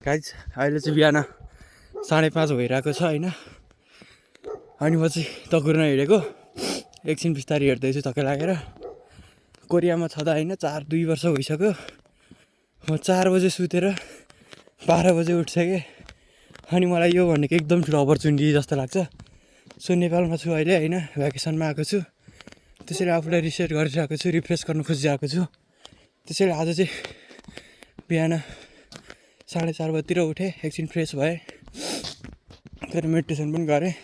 Guys अहिले चाहिँ बिहान 5:30 भइरहेको छ होइन। अनि म चाहिँ तकुर्न हिँडेको एकछिन बिस्तारै हेर्दैछु धक्का लागेर। कोरियामा छँदा होइन 2 वर्ष भइसक्यो। म 4 बजे सुतेर 12 बजे उठ्सकेँ। अनि मलाई यो भनेको एकदम ठुलो अपर्च्युनिटी जस्तो लाग्छ। सो नेपालमा छु अहिले होइन, भ्याकेसनमा आएको छु। त्यसैले आफूलाई रिसेट गरिरहेको छु, रिफ्रेस गर्न खोजिरहेको छु। त्यसैले आज चाहिँ बिहान 4:30 बजीतिर उठेँ, एकछिन फ्रेस भएँ, फेरि मेडिटेसन पनि गरेँ।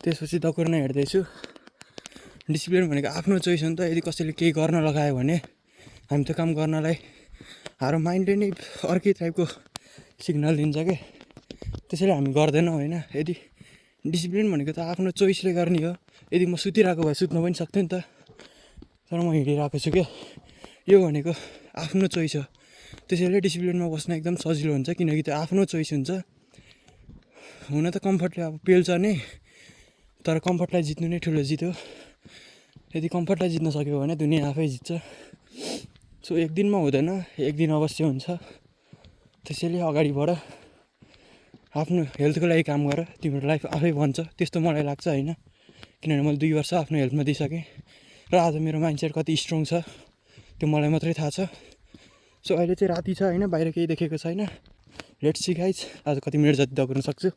त्यसपछि दकुर्न हिँड्दैछु। डिसिप्लिन भनेको आफ्नो चोइस हो नि त। यदि कसैले केही गर्न लगायो भने हामी त्यो काम गर्नलाई हाम्रो माइन्डले नै अर्कै टाइपको सिग्नल दिन्छ के, त्यसैले हामी गर्दैनौँ होइन। यदि डिसिप्लिन भनेको त आफ्नो चोइसले गर्ने हो। यदि म सुतिरहेको भए सुत्न पनि सक्थेँ नि त, तर म हिँडिरहेको छु क्या। यो भनेको आफ्नो चोइस हो। त्यसैले डिसिप्लिनमा बस्न एकदम सजिलो हुन्छ, किनकि त्यो आफ्नो चोइस हुन्छ। हुन त कम्फर्टले अब पेल्छ नै, तर कम्फर्टलाई जित्नु नै ठुलो जित हो। यदि कम्फर्टलाई जित्न सक्यो भने दुनियाँ आफै जित्छ। सो एक दिनमा हुँदैन, एक दिन अवश्य हुन्छ। त्यसैले अगाडि बढ, आफ्नो हेल्थको लागि काम गर, तिम्रो लाइफ आफै बन्छ, त्यस्तो मलाई लाग्छ होइन। किनभने मैले 2 वर्ष आफ्नो हेल्थमा दिइसकेँ र आज मेरो माइन्डसेट कति स्ट्रङ छ त्यो मलाई मात्रै थाहा छ। सो अहिले चाहिँ राति छ होइन, बाहिर केही देखेको छैन। लेट्स सी गाइज, आज कति मिनट जति दकुर्न सक्छु।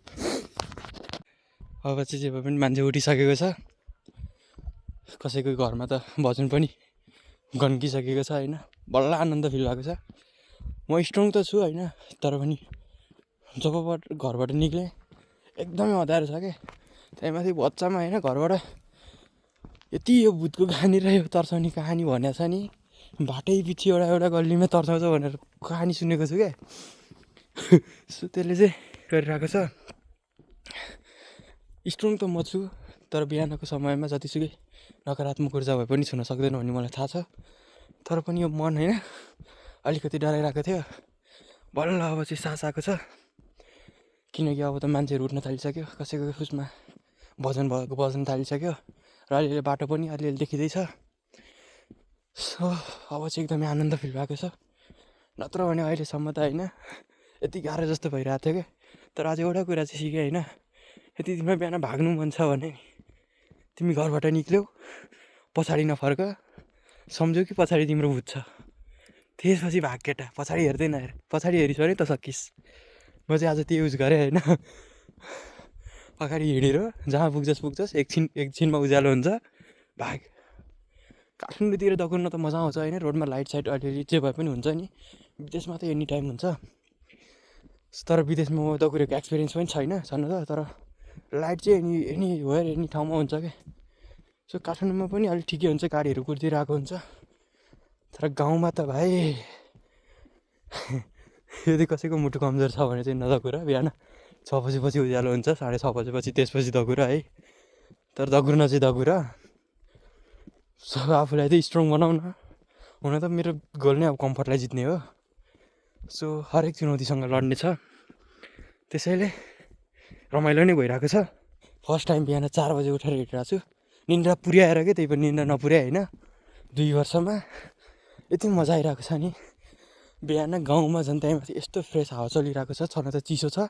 अब चाहिँ जे भए पनि मान्छे उठिसकेको छ। कसैको घरमा त भजन पनि गन्किसकेको छ होइन। बल्ल आनन्द फिल भएको छ। म स्ट्रङ त छु होइन, तर पनि जब घरबाट निक्लेँ एकदमै अँध्यारो छ क्या। त्यहीमाथि बच्चामा होइन घरबाट यति यो भूतको कहानी र यो तर्साउने कहानी भनेको छ नि, बाटै पछि एउटा गल्लीमा तर्साउँछ भनेर कहानी सुनेको छु क्या। सो त्यसले चाहिँ गरिरहेको छ। स्ट्रङ त म छु, तर बिहानको समयमा जतिसुकै नकारात्मक ऊर्जा भए पनि छुन सक्दैन भन्ने मलाई थाहा छ। तर पनि यो मन होइन अलिकति डराइरहेको थियो। बल्ल अब चाहिँ सास आएको छ, किनकि अब त मान्छेहरू उठ्न थालिसक्यो। कसैको उसमा भजन थालिसक्यो र अहिले बाटो पनि अलिअलि देखिँदैछ। सो अब चाहिँ एकदमै आनन्द फिल भएको छ। नत्र भने अहिलेसम्म त होइन यति गाह्रो जस्तो भइरहेको थियो क्या। तर आज एउटा कुरा चाहिँ सिकेँ होइन, यदि तिमीलाई बिहान भाग्नु मन छ भने तिमी घरबाट निक्ल्यौ, पछाडि नफर्क, सम्झौ कि पछाडि तिम्रो भूत छ। त्यसपछि भाग केटा, पछाडि हेर्दै नहेर। पछाडि हेरिस् भने त सकिस्। म चाहिँ आज त्यो युज गरेँ होइन। अगाडि हिँडेर जहाँ पुग्छस् एकछिनमा उज्यालो हुन्छ, भाग। काठमाडौँतिर दकुर्न त मजा आउँछ होइन, रोडमा लाइट साइट अलिअलि जे भए पनि हुन्छ नि। विदेशमा त एनी टाइम हुन्छ। तर विदेशमा म दकुरेको एक्सपिरियन्स पनि छैन छन त, तर लाइट चाहिँ एनी ठाउँमा हुन्छ क्या। सो काठमाडौँमा पनि अलिक ठिकै हुन्छ, गाडीहरू कुदिरहेको हुन्छ। तर गाउँमा त भाइ यदि कसैको मुटु कमजोर छ भने चाहिँ नदकुर। बिहान 6 बजेपछि उज्यालो हुन्छ, 6:30 बजेपछि, त्यसपछि दकुर है। तर दकुर्न चाहिँ दकुर। सो आफूलाई चाहिँ स्ट्रङ बनाउन। हुन त मेरो गोल नै अब कम्फर्टलाई जित्ने हो। सो हरेक चुनौतीसँग लड्ने छ। त्यसैले रमाइलो नै भइरहेको छ। फर्स्ट टाइम बिहान 4 बजे उठेर हिँडिरहेको छु। निन्द्रा पुर्याएर के, त्यही पनि निन्द्रा नपुर्याए होइन। 2 वर्षमा यति मजा आइरहेको छ नि। बिहान गाउँमा झन् त्यहीमाथि यस्तो फ्रेस हावा चलिरहेको छ। छन त चिसो छ,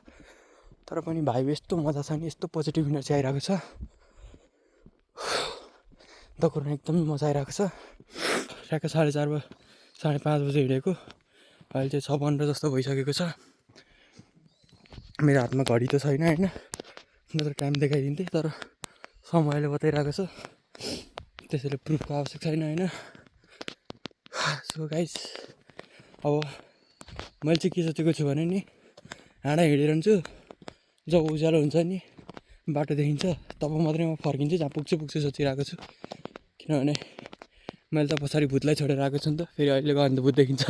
तर पनि भाइब यस्तो मजा छ नि, यस्तो पोजिटिभ इनर्जी आइरहेको छ। दकुर्न एकदमै मजा आइरहेको छ। ठ्याक्क 4:30 बजे हिँडेको, अहिले चाहिँ 6:15 जस्तो भइसकेको छ। मेरो हातमा घडी त छैन होइन, नत्र टाइम देखाइदिन्थेँ, तर समयले बताइरहेको छ। त्यसैले प्रुफको आवश्यक छैन होइन। सो गाइस, अब मैले चाहिँ के सोचेको छु भने नि, हाँडा हिँडिरहन्छु, जब उज्यालो हुन्छ नि, बाटो देखिन्छ, तब मात्रै म फर्किन्छु। जहाँ पुग्छु सोचिरहेको छु। किनभने मैले त पछाडि भूतलाई छोडेर आएको छु नि त, फेरि अहिले गयो भने त भूत देखिन्छ।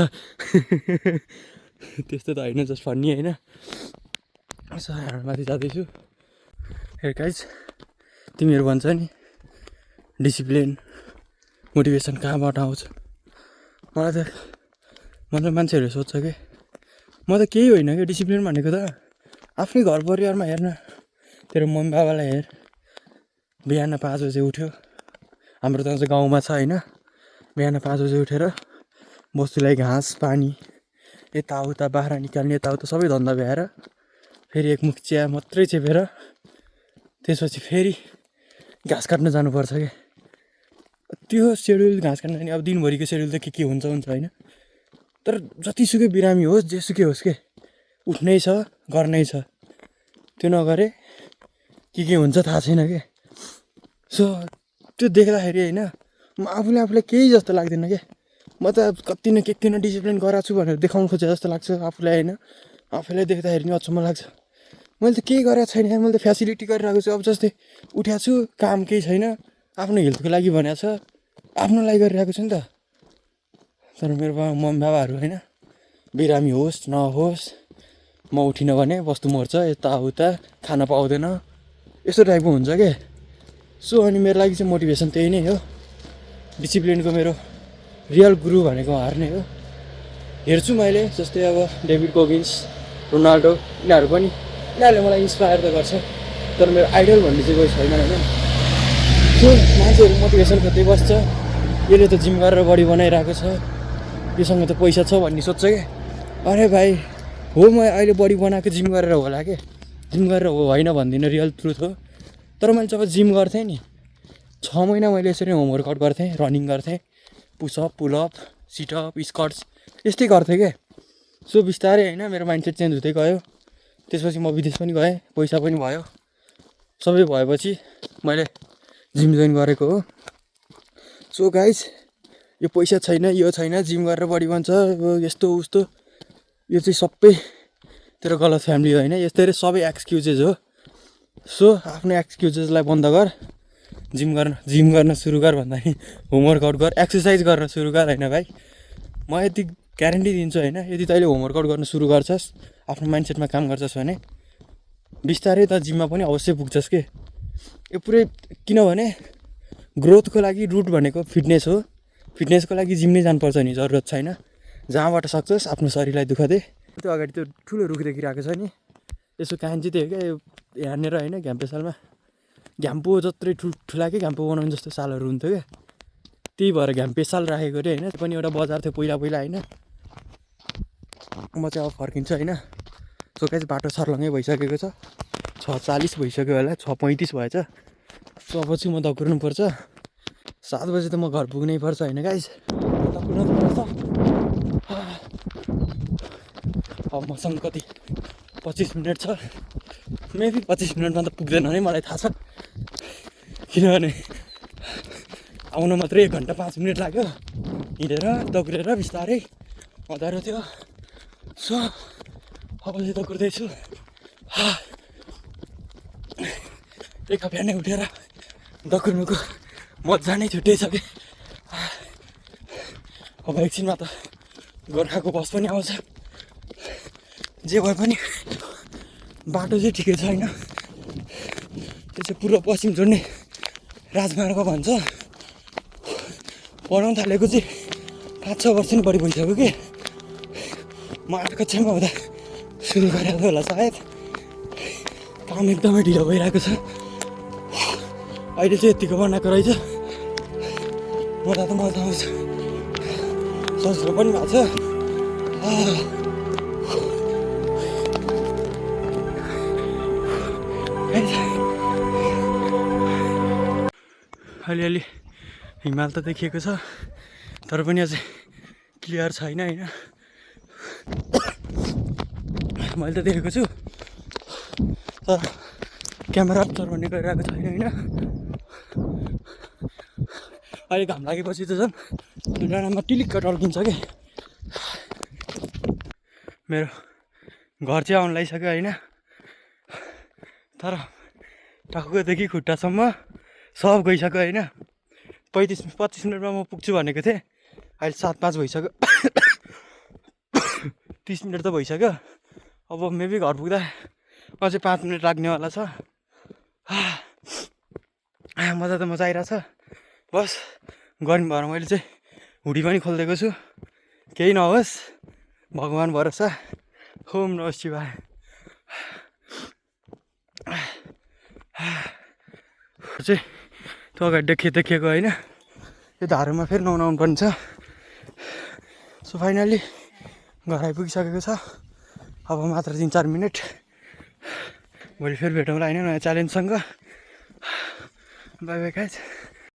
त्यस्तो त होइन, जस्ट फन्नी होइन। माथि जाँदैछु। हे गाइस, तिमीहरू भन्छ नि डिसिप्लिन मोटिभेसन कहाँबाट आउँछ। मलाई त मान्छेहरूले सोध्छ कि म त केही होइन क्या। डिसिप्लिन भनेको त आफ्नै घर परिवारमा हेर्न, तेरो मम्मी बाबालाई हेर। बिहान 5 बजे उठ्यो, हाम्रो त अझ गाउँमा छ होइन। बिहान 5 बजे उठेर बस्तुलाई घाँस पानी यताउता बाख्रा निकाल्ने यताउता सबै धन्दा भ्याएर फेरि एकमुख चिया मात्रै चेपेर त्यसपछि फेरि घाँस काट्न जानुपर्छ क्या। त्यो सेड्युल घाँस काट्न जाने अब दिनभरिको सेड्युल त के हुन्छ होइन, तर जतिसुकै बिरामी होस् जेसुकै होस् के उठ्नै छ गर्नै छ। त्यो नगरे के हुन्छ थाहा छैन क्या। सो त्यो देख्दाखेरि होइन म आफूलाई केही जस्तो लाग्दैन क्या। म त कति न डिसिप्लिन गराएको छु भनेर देखाउनु खोजे जस्तो लाग्छ आफूलाई होइन। आफूलाई देख्दाखेरि नि अचम्म लाग्छ, मैले त केही गरेको छैन, मैले त फेसिलिटी गरिरहेको छु। अब जस्तै उठ्याएको छु, काम केही छैन, आफ्नो हेल्थको लागि भनेको छ, आफ्नो लागि गरिरहेको छु नि त। तर मेरो मम्मी बाबाहरू होइन बिरामी होस् नहोस् म उठिनँ भने वस्तु मर्छ, यताउता खान पाउँदैन, यस्तो टाइपको हुन्छ क्या। सो अनि मेरो लागि चाहिँ मोटिभेसन त्यही नै हो। डिसिप्लिनको मेरो रियल गुरु भनेको उहाँहरू नै हो। हेर्छु मैले जस्तै अब डेभिड गोगिन्स, रोनाल्डो, यिनीहरूले मलाई इन्सपायर त गर्छ, तर मेरो आइडल भन्ने चाहिँ कोही छैन होइन। सो मान्छेहरू मोटिभेसन खोज्दै बस्छ, यसले त जिम गरेर बडी बनाइरहेको छ, योसँग त पैसा छ भन्ने सोध्छ क्या। अरे भाइ हो, म अहिले बडी बनाएको जिम गरेर होला के, जिम गरेर हो होइन भन्दिनँ, रियल ट्रुथ हो। तर मैले जब जिम गर्थेँ नि 6 महिना मैले यसरी होमवर्कआउट गर्थेँ, रनिङ गर्थेँ, पुसअप पुलअप सिटअप स्क्वाट्स यस्तै गर्थेँ क्या। सो बिस्तारै होइन मेरो माइन्डसेट चेन्ज हुँदै गयो। त्यसपछि म विदेश पनि गएँ, पैसा पनि भयो, सबै भएपछि मैले जिम जोइन गरेको हो। सो गाइज यो पैसा छैन यो छैन जिम गरेर बडी बन्छ यस्तो उस्तो, यो चाहिँ सबै तेरो गलत फ्यामिली होइन, यस्तै सबै एक्सक्युजेस हो। सो आफ्नो एक्सक्युजेसलाई बन्द गर, जिम गर्न सुरु गर भन्दा नि होमवर्कआउट गर, एक्सर्साइज गर्न सुरु गर होइन भाइ। म यति ग्यारेन्टी दिन्छु होइन, यदि तैँले होमवर्कआउट गर्न सुरु गर्छस्, आफ्नो माइन्डसेटमा काम गर्छस् भने बिस्तारै त जिममा पनि अवश्य पुग्छस् के। यो पुरै किनभने ग्रोथको लागि रुट भनेको फिटनेस हो, फिटनेसको लागि जिम नै जानुपर्छ नि जरुरत छैन। जहाँबाट सक्छस् आफ्नो शरीरलाई दुःख दे। त्यो अगाडि त्यो ठुलो रुख देखिरहेको छ नि, यसो कान चाहिँ त्यो क्या, यो यहाँनिर होइन घ्याम्पे सालमा घ्याम्पो जत्रै ठुला के घ्याम्पो बनाउने जस्तो सालहरू हुन्थ्यो क्या, त्यही भएर घ्याम्पे साल राखेको अरे होइन। त्यो पनि एउटा बजार थियो पहिला होइन। म चाहिँ अब फर्किन्छु होइन। सो चाहिँ बाटो सर्लङ्गै भइसकेको छ, 6:40 भइसक्यो होला, 6:35 भएछ। सो अब चाहिँ म दगुर्नु पर्छ, 7 बजी त म घर पुग्नै पर्छ होइन गाइज, दगुर्नु पर्छ। अब मसँग कति 25 मिनट छ, मेबी 25 मिनटमा त पुग्दैन नै मलाई थाहा छ, किनभने आउनु मात्रै 1 घन्टा 5 मिनट लाग्यो, हिँडेर दगुरेर बिस्तारै अँध्यारो थियो। सो अब चाहिँ दगुर्दैछु, एक बिहानै उठेर दगुर्नुको मजा नै छुट्टै छ कि। अब एकछिनमा त गोर्खाको बस पनि आउँछ, जे भए पनि बाटो चाहिँ ठिकै छ होइन। त्यो चाहिँ पूर्व पश्चिम जोड्ने राजमार्ग भन्छ, बनाउनु थालेको चाहिँ 5-6 वर्ष नि बढी भइसक्यो कि। म 8 कक्षामा हुँदा सुरु गरेको होला सायद, काम एकदमै ढिलो भइरहेको छ। अहिले चाहिँ यतिको बनाएको रहेछ, मलाई त मजा आउँछ, सजिलो पनि भएको छ। अलिअलि हिमाल त देखिएको छ, तर पनि अझै क्लियर छैन होइन। मैले त देखेको छु तर क्यामेरा अब्जर्भ भन्ने गरिरहेको छैन होइन। अहिले घाम लागेपछि त झन् डाँडामा टिलिक्क टल्किन्छ कि। मेरो घर चाहिँ आउनु लागिसक्यो होइन, तर टाउकोदेखि खुट्टासम्म सब गइसक्यो होइन। 25 मिनटमा म पुग्छु भनेको थिएँ, अहिले 7:05 भइसक्यो। 30 मिनट त भइसक्यो। अब मेबी घर पुग्दा अझै 5 मिनट लाग्नेवाला छ। मजा त मजा आइरहेछ, बस गर्मी भएर मैले चाहिँ हुडी पनि खोलिदिएको छु, केही नहोस् भगवान् भरोसा, ओम नमः शिवाय। चाहिँ त्यो अगाडि देखिएको होइन, यो धारोमा फेरि नुहाउनु पर्ने छ। सो फाइनल्ली घर आइपुगिसकेको छ। अब मात्र 3-4 मिनट, भोलि फेरि भेटौँला होइन नयाँ च्यालेन्जसँग। By by guys.